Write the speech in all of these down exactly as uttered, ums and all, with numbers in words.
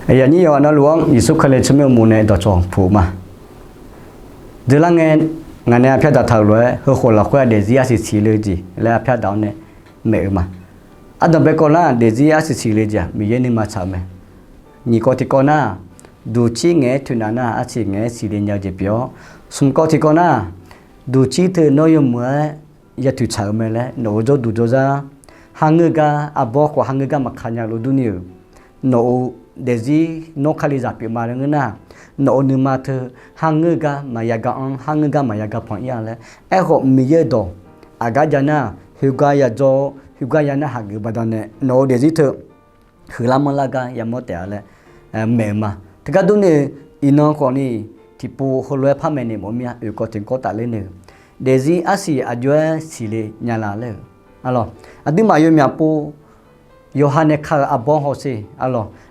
Aqyuif aqnyir yawqghaq navluf-anr Yeqsur Kali tsawrmyanr uqmov nae dawqcawq puq ma. Dzeurlar ngae, ngaq nae arpyar daq taq-euq lof-aer, heukhof lafkhoer-aq daefzir arsiq siq le-eu jeq laer arpyar daq-awr nae maeq-euq ma. Ardanq bae kawv nar, daefzir arsiq siq le jeq-aq, Miqyaer nuima tsaq-eu mae. Nyiq kawv tiqkawv nar, duqcir ngaeq-aer toeqnav nar, arsiq ngaeq-aer siqle nya-eu jeq pyeuf-awr, smq kawv tiqkawv nar, duqcir teu nawr yawmuiq-aer yatuiq tsaq-euq mae laer nawq-euq jawrduq jawrzar, kharngeur gar arbawr khawf kharngeur gar maqka nya lof durni-euq, nawq-euq daefzir nawr Kalizaq pyeufma laer ngeur nar, nawq-euq nuima teu kharngeur gar maqya ga anr, kharngeur gar maqya ga panq ir-a laer. Aerkhawf Miqyaer-euq dawq aqgar jav nar, khoergar yajawr-awr, khoergar ya narhaq geuf baqdanae nawq-euq daefzir teu huiqlar manrlar gar yamawr taef-a laer maeq-euq ma. Teugar durni, iqnan khawfni tiqpov heulof-aer par maeqnaeq mawf-eu mir-a, oeq kawv tiqkawv tafler nae-euq, daefzir arsiq aqjox-aer siqle nya la laer-euq, aqduimaf yawmyaq pov yawqha nae ka-euq arbawr hawsher,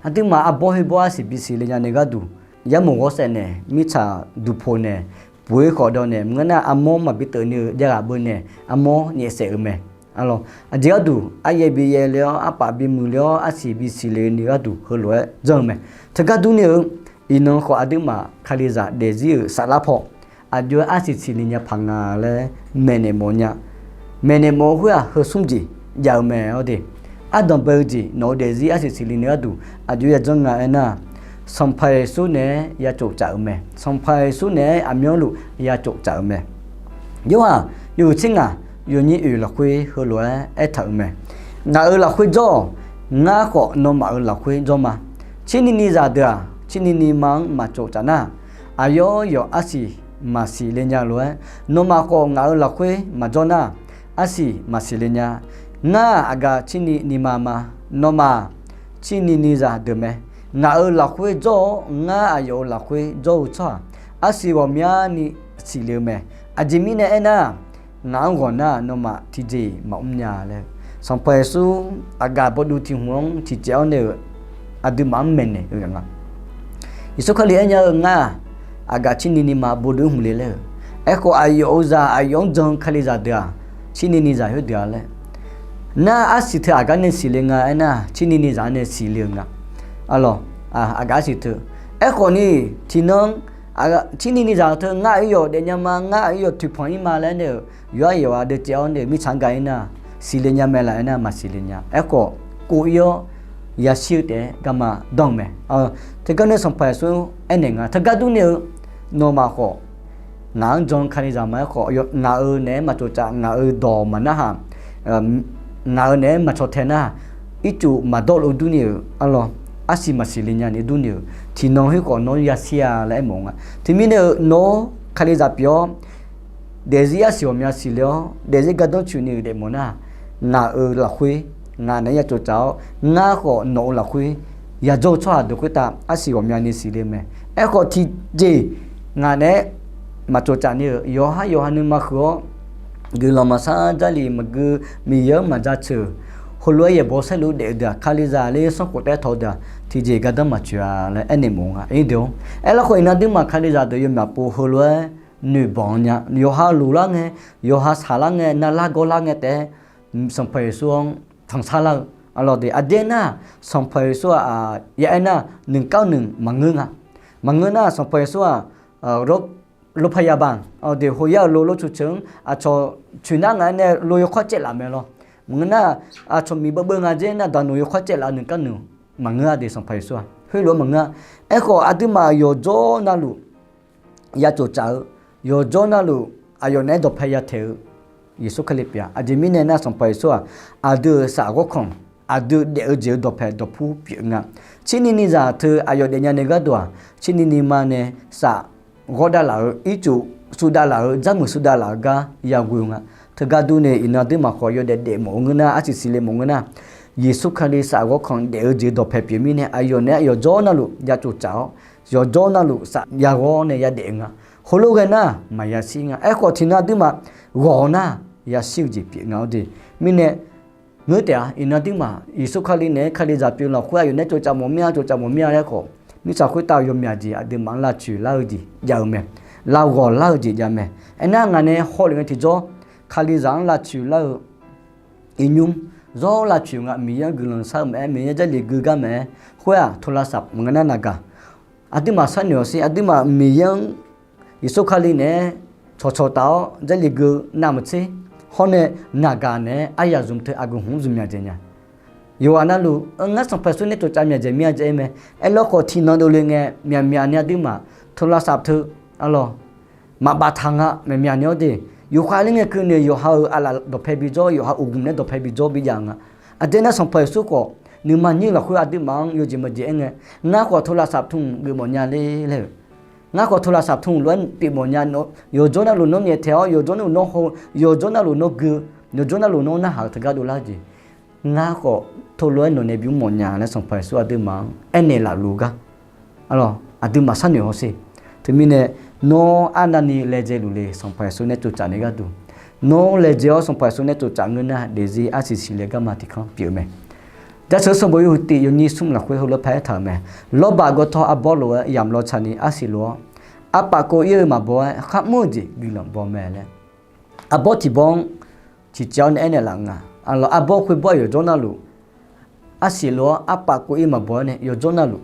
aqduimaf arbawr khoerbawr arsiq bisiq le nya nae gharduq, yarmof ghawrsaef naeq, mirtsaq duqpoq naeq, puq-ir khawf dawv naeq, maqngeur nar armawr maqbi teuf ni-eu javghaq beu naeq, armawr nyaefsaef-euq mae. Aqjeq gharduq aryaev bi yaev le-awr, arpaf bimuiq le-awr, arsiq bisiq le ni gharduq heulof-aer janr-eu mae. Teugar durni-eu, iqnan khawf aqduimaf Kalizaq daefzir-euq saflar paw aqjox-aer arsiq siqle nya paq nga laer maeqnaeq mawf nya. Maeqnaeq mawf-eu khoer-aq, heu smr jeq jav-eu mae-awr de. Ardanq bae-eu jeq nawq-euq daefzir arsiq siqle ni gharduq aqjox-aer yajanr nga aernar, Sanqpaq Yeqsur naeq-aer ya tsoftsaf-euq mae. Sanqpaq Yeqsur naeq-aer aqmyanluf ya tsoftsaf-euq mae. Yorhaq yawhuiq tser ngaq yawnyir oeq lafkhoer heulof-aer aertaq-euq mae. Ngaq-euq lafkhoer jawr-awq. Ngar khawf nawmaf-euq lafkhoer jawr ma. Cirni ni zaqdeuq-aq, cirni ni ma-anr maqtsoftsaf nar, aqyawf yawf arsiq maqsiq le nya lof-aer, nawmaf khawf ngaq-euq lafkhoer maqjawr nar, arsiq maqsiq le nya. Ngar-aq aqgaf cirni ni ma ma, nawmaf-aq cirni ni zaqdeuq mae. Ngaq-euq lafkhoer jawr-awr ngar aqyawf-euq lafkhoer jawr-eu tsawrhaq, arsiq ghawqmyani siqle-eu mae. Aqjeq mirnae aernar, ngaq-anr ghawq nar nawmaf tiqjeq-iq maqmr nya laer, Sanqpaq Yeqsur aqgaf bawduv tiq hmq-anr tiqcaev-awr nae-euq aqduimaf-anr maeqnaeq-eu nga. Yeqsur Kali aernya-eu ngar-aq, aqgaf cirni ni ma bawduv-ir hmq le laer-euq. Aerkhawf aqyawf-euq zaq aqyawf-anr jan-eu Kalizaq deuq-aq, cirni ni zaq khoerdeuq-a laer. Nar arsiq teu aqgar nae siqle nga aernar, cirni ni zaq-anr nae siqle-eu nga. Aqlawq, aqgaf arsiq teu. Aerkhawf ni, tiqnan, cirni ni zaq teu ngar aqyawf daefnya ma, ngar aqyawf toeqpanq-ir ma laer nae-euq, yawqha yawqha deuv caev-awr nae-euq mirtsaq-anr ga-ir nar, siqle nya mae laf aernar maqsiq le nya. Aerkhawf, kov-ir-awr yashir-eu taef-aer garma danr-eu mae. Teugar nae Sanqpaq Yeqsur aernaeq nga, teugar durni-eu, nawmaf khawf ngaq-anr jan-eu Kalizaq ma. Aerkhawf ngaq-euq naeq-aer maqtsoftsaf, ngaq-euq dawq maqnarhaq, ngaq-euq naeq-aer maqcaw tae nar, ircuf maqdawr lof durni-euq, aqlawq, arsiq maqsiq le nya ni durni-euq, tiqnan khoerkhawf nawr yashir-a laer aermawf nga. Teumirnae-eu nawr Kalizaq pyeuf-awr, daefzir arsiq ghawqmya siqle-awr daefzir gardanr coeqni-euq daefmawf nar, ngaq-euq lafkhoer ngaq naeq-aer ya tsoftsaf-awr, ngar khawf nawq-euq lafkhoer yajawr-eu tsawrhaq deuq khoertav arsiq ghawqmyani siqle mae. Aerkhawf tiqjeq ngaq naeq-aer maqtsoftsaf ni-euq yawqhar yawqha nuima huiq-awr, guiqlanq maqsar Jarlif maqgeu, Miqyaer-anr maqjaceuq, heulof-aer yaeqbawq saerlu daef-eu deuq-aq, Kalizaq le sanrkhof taef-aer tawq-eu deuq-aq, tiqjeq gardanr maqcoeq-a laer aernaeq mawf nga. Aerlawkhawf iqnan aqduimaf Kalizaq deuq yawmyaq pov heulof-aer noeqbanq nya, yawqha loqlar ngae, yawqha saqlar ngae, navlar gawrlar ngae taef-aer Sanqpaq Yeqsur-anr tanqsar lar-eu, aqlawq de aqdui aernar, Sanqpaq Yeqsur-aq ya aernar, nuiqkar nuiq maqngeur nga. Maqngeur nar Sanqpaq Yeqsur-aq, โรงพยาบาล awq de, hoyar-euq lo lor ceuq ceuq-anr aqcawq coeqnar nga aernae lo yawkawr caevlaf mae lawr. Maqngeur nar, aqcawq miq beuvbeuv nga dzer nar daqnoeq yawkawr caevlaf nuiqkar nuiq maqngeur-a de Sanqpaq Yeqsur-aq khoerlof-aer maqngeur-a. Aerkhawf aqduimaf yawqjawr navluf ya tsoftsaf-eu, yawqjawr navluf aqyawf naeq-aer dawqpae ya taeq-eu Yeqsur Kali pyeuf-a. Aqjeq mirnae nar Sanqpaq Yeqsur-aq, aqdui-euq saf ghawrkanq, aqdui daef-eu jeq-euq dawqpae dawqpur pyeuf nga. Cirni ni zaq teu aqyawf daefnya nae gharduq-aq, cirni ni ma nae saf ghawr davlaf-eu, ircuf suvdavlaf-eu, jarmeuq suvdavlaf-eu gar yaghoe nga. Teugar durni iqnan aqduimaf khawf yawdaef daef mawf-eu ngeur nar, arsiq siqle mawf ngeur nar, Yeqsur Kali saf ghawrkanq daef-eu jeq dawqpae pyeuf mirnae aqyawf naeq-aer yawqjawr navluf ya tsoftsaf-awr, yawqjawr navluf saf yaghawr nae yadaef nga. Heulof ghae nar maqya shir nga. Aerkhawf tiqnan aqduimaf ghawq nar yashir-eu jeq pyeuf nga-awr de. Mirnae ngeur taef-a, iqnan aqduimaf Yeqsur Kali naeq-aer Kalizaq pyeuf lafkhoer aqyawf naeq-aer tsovtsav mawf mir-a, tsovtsav mawf mir-a laer khawf, mirtsaq khoertav yawmyaq jeq aqduimaf-anr lavcoeq lar-eu jeq jav-eu mae. Lavghawq lar-eu jeq jav mae. Aernar ngaq nae hawlef ngae tiqjawr, Kalizaq-anr lavcoeq lar-eu iqnymr zawr lavtsoeq nga. Miqyaer-anr guiqlanq shar-eu maeq-aer, Miqyaer Jarlif gui gar maeq-aer, khoer-aq โทรศัพท์ maqngeur nar naqgaq. Aqduimaf sharnoeq-awq sher, aqduimaf Miqyaer-anr Yeqsur Kali naeq-aer cawqcawq taf-awr Jarlif gui-eu navmaqtser hawr nae naqgaq naeq-aer aryaq zmq teu aqgeu hmq-anr zmq myaq dzaeq nya. Yawqghaq navluf-anr ngar Sanqpaq Yeqsur nae tsovtsav myaq dzaeq mir-a jav-ir mae. Aerlawr khawf tiqnan dovle ngae myaqmyaq ni aqduimaf โทรศัพท์ teu arlawq maqbaftaq nga. Myaqmyaq ni-awr de, yufkhav ler ngae keuvni yawqha-euq aqlaf dawqpae bijawr, yawqha uqgmq nae dawqpae bijawr bijav nga. Aqjeq nar Sanqpaq Yeqsur khawf nuima nyir lafkhoer aqduimaf-anr yawjeq maqjeq aer ngae, ngar khawf โทรศัพท์ tmq geufmawf nya ler laer-eu, ngar khawf โทรศัพท์ tmq lof-aer pyeufmawf nya, yawqjawr navluf nawr nyaeftaeq-awr, yawqjawr navluf nawr haw-eu, yawqjawr navluf nawr gui-eu, yawqjawr navluf nawr narhaq-eu teugar dovlar-eu jeq, ngar khawf โทรศัพท์ lof-aer nawq nae bimr mawf nya laer Sanqpaq Yeqsur aqduimaf-anr aernaeq laf luf-eu gar, aqduimaf sharnoeq hawsher. Teumirnae, nawr arnavni laejae luf le, Sanqpaq Yeqsur nae tsovtsaf naeq gharduq. Nawr laejae-awr Sanqpaq Yeqsur nae tsovtsaf ngeur nar, daefzir arsiq siqle garma tiqkanr pyeuf-eu mae. Jaceuq sanqbof yawhuiq tif yawnyir smr lafkhoer heulof-aer paraer taq-euq mae. Lawrbaq gawtaw arbawr lof-aer yamq law tsaqni arsiq lof-awr, arpaf kov ir-eu maqbaw-aer kharmr-eu jeq guiqlanq baw mae laer, arbawr tiq bawr-anr ciqcaev-awr nae aernaeq laf nga. Aqlawq arbawr khoerbawr yawqjawr navluf, arsiq lof-awr arpaf kov ir maqbaw-aer nae yawqjawr navluf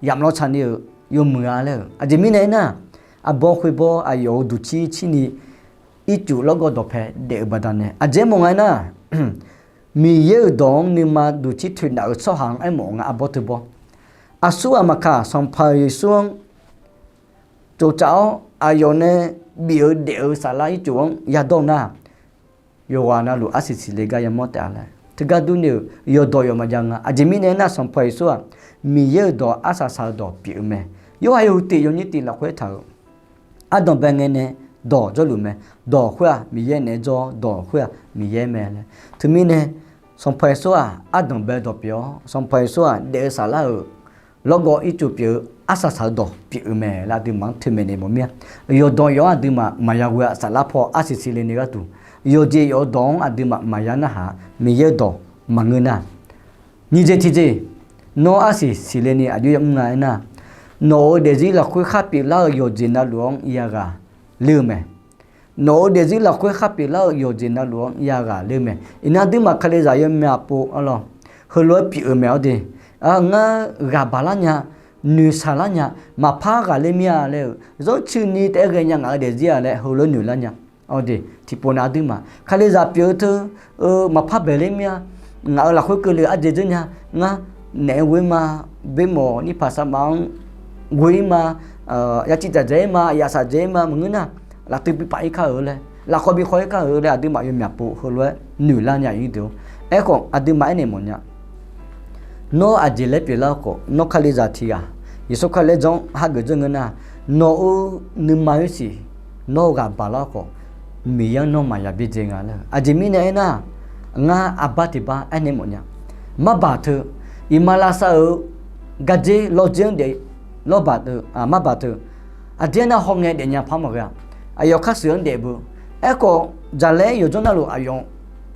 yamq law tsaqni-euq yawmuiq-a laer-euq. Aqjeq mirnae aernar, arbawr khoerbawr aqyawf-euq duqcir cirni ircuf lawrgawv dawqpae daef-eu baqdanae aqjeq mawf nga aernar, Miqyaer-euq dawq-anr nuima duqcir toeqnaf-euq tsawrhaq-anr aermawf nga. Arbawr teubawr, aqsurghaq maqkaq Sanqpaq Yeqsur-anr tsovtsaf-awr aqyawf nae bif-eu daef-eu saflar ircuf-anr yadawr nar, yawqghaq navluf arsiq siqle gar yamawr taef-a laer teugar durni-euq yawqdawq yawf maqjav nga. Aqjeq mirnae aernar, Sanqpaq Yeqsur-aq Miqyaer-euq dawq arsaq saq-eu dawq pyeuf-eu mae. Yorhaq yawhuiq tif yawnyir tif lafkhoer taq-euq, ardanqbae ngae nae dawq jawrluf mae. Dawq khoer-aq Miqyaer naeq-aer jawr-awr, dawq khoer-aq Miqyaer mae laer. Teumirnae, Sanqpaq Yeqsur-aq ardanqbae dawq pyeuf-awr, Sanqpaq Yeqsur-aq daef-eu saflar-euq lawrgawv ircuf pyeuf-eu arsaq saq-eu dawq pyeuf-eu mae laer aqduimaf-anr toeqmaeq naeq mawf mir-a. Yawqdawq yawf-anr aqduimaf maqya ghoe-a. Saflar paw arsiq siqle ni gharduq, yawqjeq yawf-eu dawq-anr aqduimaf maqya narhaq-a. Miqyaer-eu dawq maqngeur nar, nyiq jeq tiq jeq, nawr arsiq siqle ni aqjox yamr nga aernar, nawq-euq daefzir lafkhoer khar pyeuflar-eu yawqjeq navluf-anr yaghaq ler-eu mae. Nawq-euq daefzir lafkhoer khar pyeuflar-eu yawqjeq navluf-anr yaghaq ler-eu mae. Iqnan aqduimaf Kalizaq yawmyaq pov arlawq heulof-aer pyeuf-eu mae-awr de. Ngar ghaq baq lar nya, noeqshaq lar nya, maqpar ghaqler mir-a laer-euq, zanrcuini taef-aer ghaenya ngaq-euq daefzir-a laer heulof-aer noeq lar nya. Awr de, tiqpov nav aqduimaf Kalizaq pyeuf-eu teu-eu maqpar baeqler mir-a. Ngaq-euq lafkhoer keuvle-eu ardzae dzeur nya. Ngar naef-aer ghoe-ir ma, boermawf nirpaq saqmaf-anr ghoe-ir ma, yaciv dzaqdzaq-ir ma, yasaq dzae-ir ma maqngeur nar, laftuv bi paf-ir kar-euq laer, lafkhawv bi khawv-ir kar-euq laer aqduimaf yawmyaq pov heulof-aer noeq lar nya-ir deuq-or. Aerkhawf aqduimaf aernaeq mawfnya. Nawr aqjeq laer pyeuflar khawf, nawr Kalizaq tiq ghaq, Yeqsur Kali laer jan-anr hageuf dzeur ngeur nar, nawq-euq nuima-eu siq, nawr-eu ghaq baq lar khawf, Miqyaer-anr nawr maqya byaerdzae nga laer. Aqjeq mirnae aernar, ngar arbar tiq bar aernaeq mawfnya. Marbaq teu, iqmalavshav-euq gardzer lawrdzer-anr daef, lawrbaq teu, marbaq teu, aqdzer-anr nar hawngae daefnya par maqghae-a. Aqyawf khar sheuq-anr daef beu. Aerkhawf, jaqlaer yawqjawr navluf aqyawf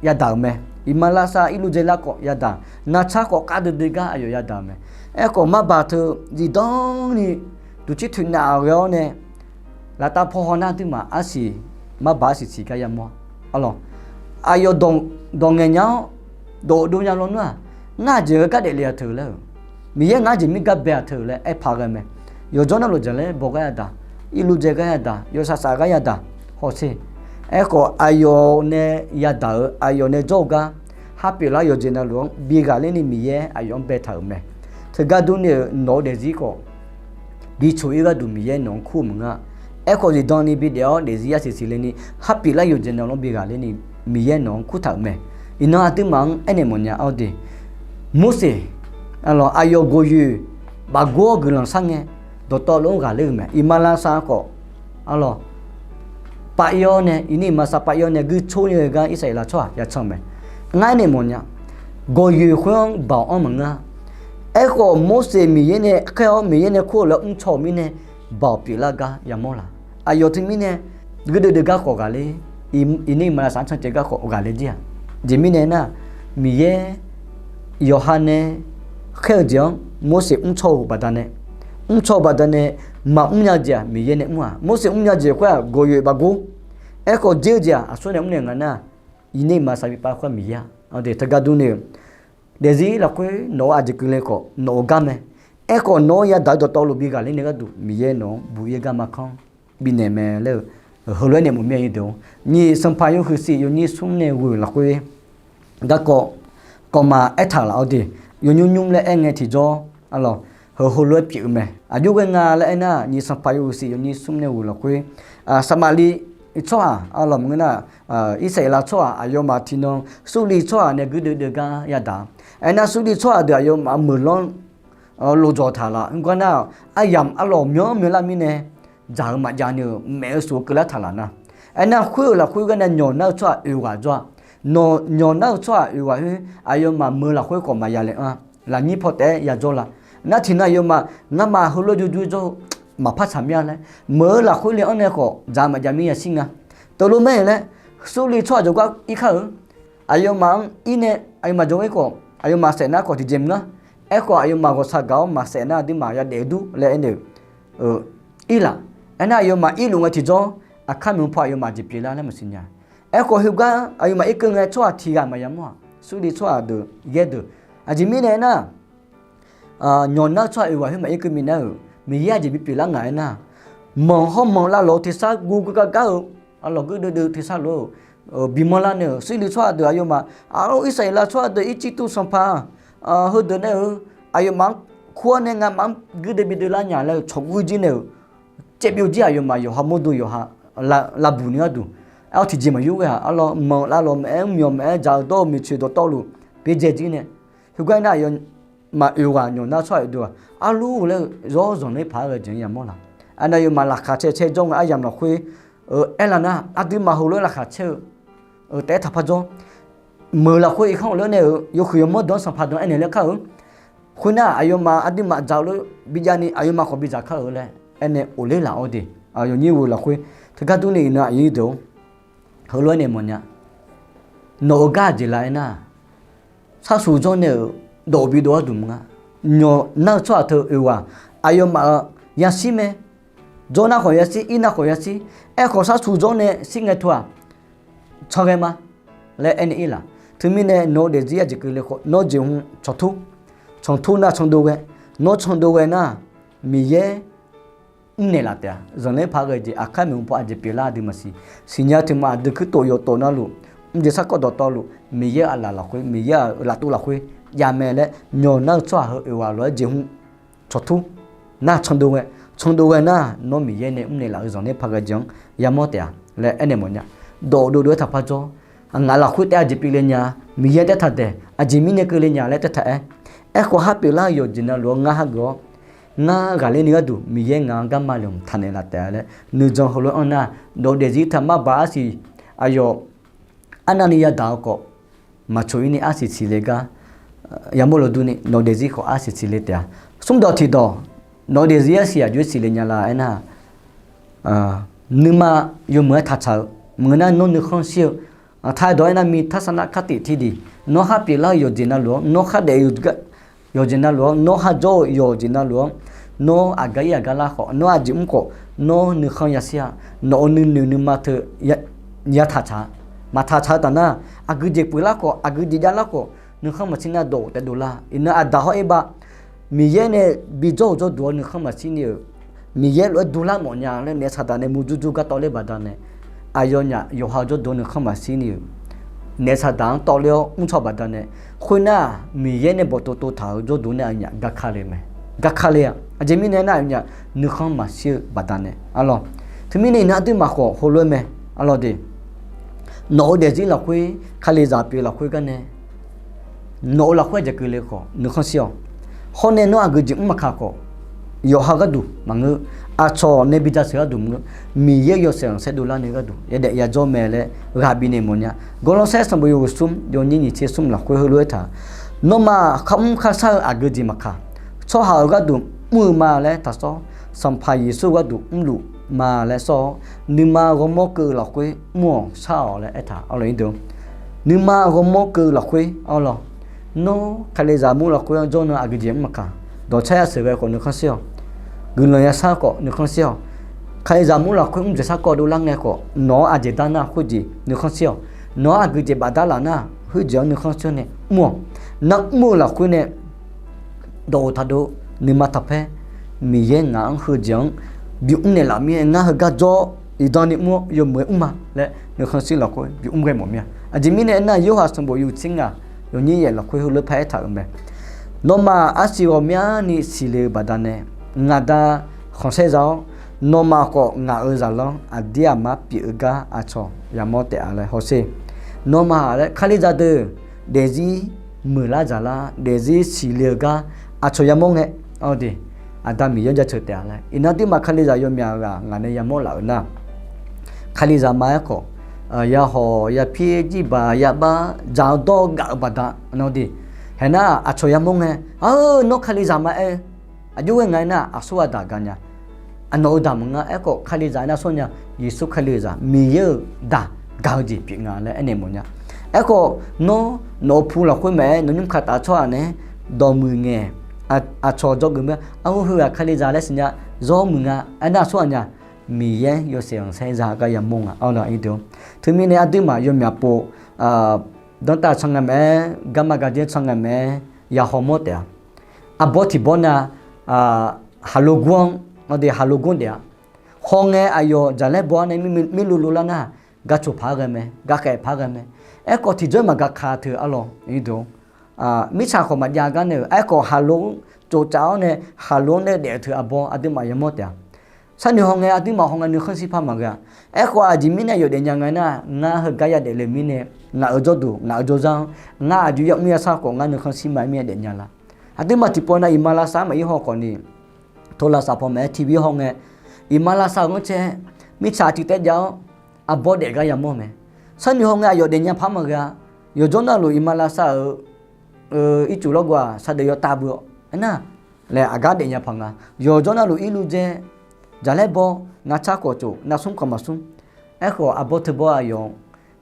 yadaq-euq mae. Iqmalavshav irluvdzae lar khawf yadaq, navcar khawf kar duidui gar aqyawf yadaq-euq mae. Aerkhawf marbaq teu zifdan ni duqcir toeqnav-aq ghae-awr nae, laftav paw haw nar aqduimaf arsiq, marbaq arsiq siq gar yamawr-a. Arlawq, aqyawf dawq ngaeq nya-awr, dawq dov nya lawnmr-aq, ngar aqjeq ghae gar daefle-a teu laer-euq, Miqyaer ngar jeq mir gar bae-a teu laer aerpaq ghae mae. Yawqjawr navluf jaqlaer baw gar yadaq, irluvdzae gar yadaq, yawshav saf gar yadaq, hawsher. Aerkhawf aqyawf nae yadaq-euq aqyawf nae jawr-eu gar, khar pyeuflar yawqjeq navluf-anr bi ghaqler ni Miqyaer aqyawf-anr baetaq-euq mae. Teugar durni-euq nawq-eu daefzir khawf, bi coq-ir gharduq Miqyaer nawq-anr kur-eu maqngeur-a. Aerkhawf zifdan ni bi daef-awr daefzir arsiq siqle ni, khar pyeuflar yawqjeq navluf-anr bi ghaqler ni Miqyaer nawq-anr kurtaq-euq mae. Iqnan aqduimaf-anr aernaeq mawfnya-awr de. Morseq, aqlawq aqyawf gawqyoeq bafgur-awr guiqlanq shar ngae, dawqtawvluf-anr ghaqler-euq mae. Iqmalavshav khawf, aqlawq pav-ir-awr nae, iqnan iqmalavshav pav-ir-awr nae guir cor-ir-eu gar Irsaqleqlav tsawrhaq ya can-eu mae. Ngar aernaeq mawfnya. Gawqyoeq khoer-anr baoq-anr maqngeur-a. Aerkhawf Morseq Miqyaer nae khaer-awr Miqyaer nae kur-euq laer mrcaw-euq mirnae, baoq pyeuflar gar yamawr laq. Aqyawf teumirnae guirdeuv deuv gar khawf ghaqler, iqnan iqmalavshav-anr cancaev gar khawf ghaqler jir-aq. Aqjeq mirnae aernar, Miqyaer yawqha nae khaer-eu jeq-anr Morseq mrcaw-euq baqdanae, mrcaw-eu baqdanae maqmr nya-eu jeq-aq Miqyaer nae mr-aq. Morseq mr nya-eu jeq khoer-aq gawqyoeq bafgur. Aerkhawf dzer-eu jeq-aq aqsur nae mr naeq nga nar, iqnan iqmalavshav bi pav khoer-aq Miqyaer-a. Teugar durni-eu, daefzir lafkhoer nawq-eu aqjeq keuvle khawf nawq-eu gar mae. Aerkhawf nawq-anr yadaq-eu dawqtawvluf bi ghaqler nae gharduq Miqyaer nawq-anr buq-ir garma kanr bifnaeq mae laer-eu, heulof-aer naeq mawf mir-a deuq-or. Nyiq Sanqpaq yawhuiq siq yawnyir smr nae ghoeq lafkhoer garkawv kawvma aertaq laf-awr de, yawnymr nymr laer aer ngae tiqjawr, arlawq, heu heulof-aer pyeuf-eu mae. Aqjox ghae nga laer aernar, nyiq Sanqpaq yawhuiq siq yawnyir smr nae ghoeq lafkhoer, Saqmaqliv tsawrhaq, arlawq, maqngeur nar, Irsaqleqlav tsawrhaq aqyawfmaf tiqnan Surliv tsawrhaq nae guirdeuv deuv gar yadaq. Aernar Surliv tsawrhaq deuq aqyawfmaf meuq lanr lofjawq taq laf. Heugar nar, aryamq arlawq myanr myanrlar mirnae, dzaq-eu maqjav ni-euq maef-eu suf-eu keuvlar taq laf nar. Aernar khoer-euq lafkhoer gar nae nyawq nar-eu tsawrhaq oeq ghaq jawr-a. Nawq nyawq nar-eu tsawrhaq oeq ghaq khoer aqyawfmaf meuq-eu lafkhoer khawf maqya laef-anr-a. Lafnyir paw taef-aer yajawr la. Nar tiqnan aqyawfmaf ngamaf heulof-aer jur jur jawr-eu maqpar tsaq mir-a laer meuq-eu lafkhoer le-anr nae khawf dzaq-eu maqjav mir yashir nga. Teulof mae laer, Surliv tsawrhaq jawrgar ir kar-eu. Aqyawfmaf-anr ir nae aqyawfmaf jawr-ir khawf aqyawfmaf saef nar khawf tiqjeq mr ngar. Aerkhawf aqyawfmaf ghawqshaq gaq-awr maqsaef nar aqduimaf yadaef-eu dur laer aernaeq-eu, ir laf. Aernar aqyawfmaf ir luf ngae tiqjawr, aqkar maeqhu paw aqyawfmaf jeq pyeuflar laer maqsiq nya. Aerkhawf heugar aqyawfmaf irkeuv ngae tsawrhaq tiq ghaq maqya mawr-aq, Surliv tsawrhaq deuq yaer deuq. Aqjeq mirnae aernar, nyawq nar-eu tsawrhaq oeq ghaq khoer maqir keuv minav-euq Miqyaer aqjeq bipyeuf lar ngaq aernar, manq hawr manq lavlawq-eu tersar guvguv gar gar-eu, arlawq guirdeuv deuv tersar lof-eu bimanr lar nae-euq Surliv tsawrhaq deuq aqyawfmaf, arlawq Irsaqleqlav tsawrhaq deuq Irjirtuv sanqpaq heudeuq nae-eu, aqyawfmaf-anr kur-awr nae ngamaf-anr guirdeuv bideuv lar nya laer-eu tsawqguv jir nae-euq caevbyov jir aqyawfmaf yawqha mawrdo yawqha lavbuq ni gharduq, aer-awr tiqjeq maqyur ghae-aq, arlawq manq lavlawq maqaer, mr myawq maqaer, dzaq-eu dawr-eu maeqtsoeq dawqtawvluf byaerdzae jir nae, heugar aernar aqyawfmaf oeq ghaq nyawq nar-eu tsawrhaq oeq deuq-aq, arlur laer-eu zawr zanqler paq-aer ghae jeq-anr yamawr laq. Aqnav aqyawfmaf laqkhaq cae cae jawr ngae aryamq lafkhoer-eu aerlar nar, aqduimaf heulof-aer laqkhaq caer-eu taef-aer taqpar jawr, meuq lafkhoer irkanr ghofler nae-euq yawhuiq yawmanr deuq-anr sanqpaq deuq-anr aernaeq ler kar-eu. Khoernar aqyawfmaf aqduimaf dzaq-eu lof bi jav ni aqyawfmaf khawf bidzaq kar-eu laer aernaeq ghofler laf-awr de, aqyawf nyir ghoe lafkhoer teugar durni iqnan aqnyir deuq-or, heulof-aer naeq mawfnya. Nawq-eu gar aqjeq laf aernar, sharsuq jawr nae-euq dawq bidov gharduq maqnga. Nyawq nar-eu tsawrhaq teu oeq ghaq aqyawfmaf-euq yashir mae. Jawr nar khawf yashir, ir nar khawf yashir. Aerkhawf sharsuq jawr nae shir ngae teu-aq, can ghae ma laer aernaeq-ir laf. Teumirnae nawq-eu daefzir aqjeq keuvle khawf nawr jeqhu cantur, cantur nar candov ghae. Nawr candov ghae nar, Miqyaer mrnaeq laf taef-a. Zanqler paq ghae jeq aqkar maeqhu paw aqjeq pyeuflar aqdui maqsiq. Siqnya teumaq aqdui kuirtof yawtof navluf, mrjeq sarkawv dawqtawvluf Miqyaer-euq aqlaf lafkhoer, Miqyaer-euq laftuv lafkhoer jav mae laer, nyawq nar-eu tsawrhaq heu oeq ghaq lof-aer jeqhu cantur nar candov ghae. Candov ghae nar, nawr Miqyaer nae mrnaeq laf-eu zanqler paq ghae jeq-anr yamawr taef-a laer aernaeq mawfnya. Dawq dovdov-aer taqpar jawr. Ngaq lafkhoer taef-aer aqjeq pyeufle nya, Miqyaer taef-aer taqdaeq, aqjeq mirnae keuvle nya laer taef-aer taq-aer. Aerkhawf har pyeuflar-eu yawqjeq navluf-anr ngar hageuf-awr, ngar ghaqler ni gharduq Miqyaer ngaq-anr garma le mq taqnaeq laf taef-a laer nuijan heulof-aer anr nar, dawq daefzir taqmar baq arsiq aqyawf arnavni yadaq-eu khawf, maqcoq-ir ni arsiq siqle gar yamawr lawq durni nawq daefzir khawf arsiq siqle taef-a. Smrdawq tiqdawq, nawq daefzir arsiq aqjox-aer siqle nya la aernar, nuima yawmuiq-aer taqtsaq-eu maqngeur nar nawr nuikhanr shir-eu, taqdawq aernar mi tarsar nar kartif tiqdiq, nawr har pyeuflar-eu yawqjeq navluf-anr, nawr khardaef yawqjeq navluf-anr, nawr har jawr-eu yawqjeq navluf-anr, nawr aqgar ir aqgar lar khawf, nawr aqjeq mr khawf, nawr nuikhanr yashir-a. Nawq-euq nuinoeq nuima teu yataqtsaq-a. Maqtaqtsaq-eu taf nar, aqgeujeq pyeuflar khawf, aqgeujeq javlar khawf, nuikhanr maqshir nar dawq taef dovlar. Iqnan aqdaq hawr-ir bav, Miqyaer nae bijawr-euq jawrduq-awr nuikhanr maqshir ni-euq, Miqyaer lof-aer dovlar mawfnya laer naef saqdaq nae murjur jur gar tawvler baqdanae, aqyawfnyaf yawqha-eu jawrduq-anr nuikhanr maqshir ni-euq, naef saqdaq-anr tawvler-awr mrcaw baqdanae, khoernar, Miqyaer nae bawqtov tov taq-euq jawrduq nae aqnyaf garkale mae. Garkale-a. Aqjeq mirnae nar aqnyaf nuikhanr maqshir-eu baqdanae arlawq. Teumirnae iqnan aqduimaf khawf heulof-aer mae. Arlawq de, nawq-eu daefzir lafkhoer, kalizaq pyeuf lafkhoer garnae, nawq-eu lafkhoer aqjeq keuvle khawf nuikhanr shir-awq. Hawr nae nawr aqgeujeq mr maqkaq khawf, yawqha gharduq maqngeur, aqcawq nae bi jasheuq gharduq maqngeur, Miqyaer yawshaef khanqsaer dovlar nae gharduq yadaef yajawr mae laer ghaq bifnaeq mawfnya. Gawrlawrsaer sanqbof yawhuiq smr yawnyir nyiq tser smr lafkhoer heulof-aer taq, nawmaf kharmr kharshar-eu aqgeujeq maqkaq, tsawrhaq-euq gharduq mr-eu ma laer taqsawr, Sanqpaq Yeqsur-eu gharduq mrluf ma laer sawr-awr, nuima ghawrmawr keuv-eu lafkhoer mr-awq shar-awq laer aertaq arlawq. Nuima ghawrmawr keuv-eu lafkhoer arlawq, nawr kalizaq mur lafkhoer-anr jawr nan aqgeujeq mr maqkaq, dawqcar yasheuq ghae khawf nuikhanr shir-awq. Guiqlanq yashar khawf nuikhanr shir-awq. Kalizaq mur lafkhoer mr jeq sarkawv dovlar ngae khawf, nawq-anr aqjeq dar nar khoerjeq nuikhanr shir-awq. Nawq-anr aqgeujeq bafdar laf nar, heujeq-anr nuikhanr shir-awr nae mr-awq. Nar mr-eu lafkhoer nae dawqghof taqdov nuima taqpaer, Miqyaer ngaq-anr heujeq-anr bimr naeqlaf mir-aer ngar heugar jawr iqdan ni mr-awr yawmuiq-aer mr ma laer nuikhanr shir lafkhoer bimr ghae mawf mir-a. Aqjeq mirnae aernar, Yorhaq sanqbof yawhuiq tser ngaq yawnyir yaef lafkhoer heulof-aer paraer taq-euq mae. Nawmaf arsiq ghawqmyani siqle-eu baqdanae, ngaq Da khanqsaer za-awr, nawmaf khawf ngaq-euq zaqlanr aqdir aqmar pyeuf-eu gar aqcawq yamawr taef-a laer hawsher. Nawmaf laer Kalizaq deuq daefzir muiqlar dzaqlar, daefzir siqle-eu gar aqcawq yamawr ngae, awr de, Aqda Miqyaer jaceuq taef-a laer. Iqnan aqduimaf Kalizaq yawmyaq ghaq ngaq nae yamawr laf-euq nar, Kalizaq ma aerkhawf, yahawq yapir jirbaq yabax dzaq-eu dawr-eu gaf-eu baqda, awr de, haeq nar aqcawq yamawr ngae, a-eu, nawr Kalizaq ma aer-eu, aqjox ghae nga aernar, aqsur ghaq daq gaq nya. Aqnawq-eu daq maqnga. Aerkhawf Kalizaq aernar sawr nya, Yeqsur Kalizaq Miqyaer-euq daq gaq-eu jeq pyeuf nga laer aernaeq mawf nya. Aerkhawf nawr nawq-eu pu lafkhoer maqaer, nawq nymr kaqtaf tsawrhaq naeq-aer dawqmuiq ngae, aqcawq dzawgeuf ma, a-eu, heughaq Kalizaq laer siqnya, zawr muiq nga aernar, aqsur ghaq nya, Miqyaer yawshaef khanqsaer za gar yamawr nga, awr-a. Teumirnae aqduimaf yawmyaq pov, danrtav can nga maqaer, garma gardzer can nga maqaer, yahawr mawr taef-a. Arbawr tiqbawr nav, haqlo gur-anr, awr de, haqlo gur daef-a. Hawngae aqyawf jaqlaer baw-awr nae mirluvluv lar nar, gar coq paq-aer ghae mae, gar khaef paq-aer ghae mae. Aerkhawf tiqjawr maqgaq ka teu arlawq, mirtsaq khawf maqjav gar nae-euq. Aerkhawf haqlo-anr tsoftsaf-awr nae, haqlo-anr nae daef-eu teu arbawr aqduimaf yamawr taef-a. Sharnoeq hawngae aqduimaf hawngae nuikhanr shir par maqghae-a. Aerkhawf aqjeq mirnae yawf daefnya nga nar, ngar heugar yadaef le mirnae, ngaq-euq jawrduq ngaq-euq jawrzar-anr ngar aqjox yamr yasar khawf ngar nuikhanr shir ma-aer mir-aer daefnya la. Aqduimaf tiqpawf nav iqmalavshav-anr maqir haw khawf ni, โทรศัพท์ paw maqaer, TV hawngae, iqmalavshav-euq ghanrcae mirtsaq tiq taev jav-awr, arbawr daef gar yamawr mae. Sharnoeq hawngae aqyawf daefnya par maqghae-a. Yawqjawr navluf iqmalavshav-euq ircuf lawrgawv-aq saqdeuf yawtav beu-awq aernar, laer aqgar daefnya paq nga. Yawqjawr navluf irluf dzae, jaqlaer baw, ngar tsar khawf tsof, navsmr khawf maqsmr. Aerkhawf arbawr teubawr aqyawf,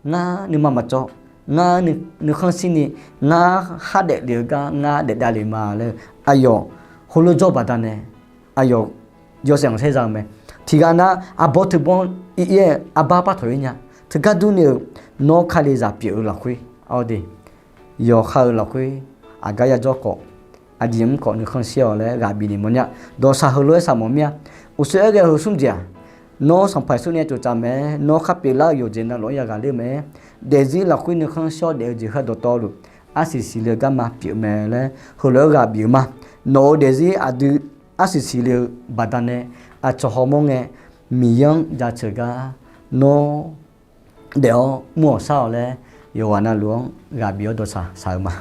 ngar nuima maqcawv, ngar nuikhanr shirni, ngar khar daefle-eu gar ngar daefdav le ma laer aqyawf heulof jawr baqdanae, aqyawf yawshaef khanqsaer za-eu mae. Tiqghaq nar arbawr teubawr ir-ir-aer arbar par tawq-ir nya. Teugar durni-euq, nawr Kalizaq pyeuf-eu lafkhoer, awr de, yawqha-euq lafkhoer aqgar yajawr khawf, aqjeq mr khawf nuikhanr shir-awq laer ghaq bifnaeq mawfnya. Dawqshaq heulof-aer shaq mawf mir-a. Uqshoe aer ghae-eu heu smr jeq-aq, nawr Sanqpaq Yeqsur nae tsoftsaf mae-aer, nawr khar pyeuflar-eu yawqjeq navluf-anr yagaq ler-eu mae-aer, daefzir lafkhoer nuikhanr shir-awr daef-eu jeq heu dawqtawvluf, arsiq siqle-eu garma pyeuf mae laer heulof-aer ghaq bif-eu ma. Nawq-euq daefzir aqdui arsiq siqle-eu baqdanae, aqcawq hawmawr ngae, Miqyaer-anr jaceuq gar nawr daef-awr mr-awq shar-awq laer, yawqghaq navluf-anr ghaq bif-awr dawqshaq shaq-eu ma.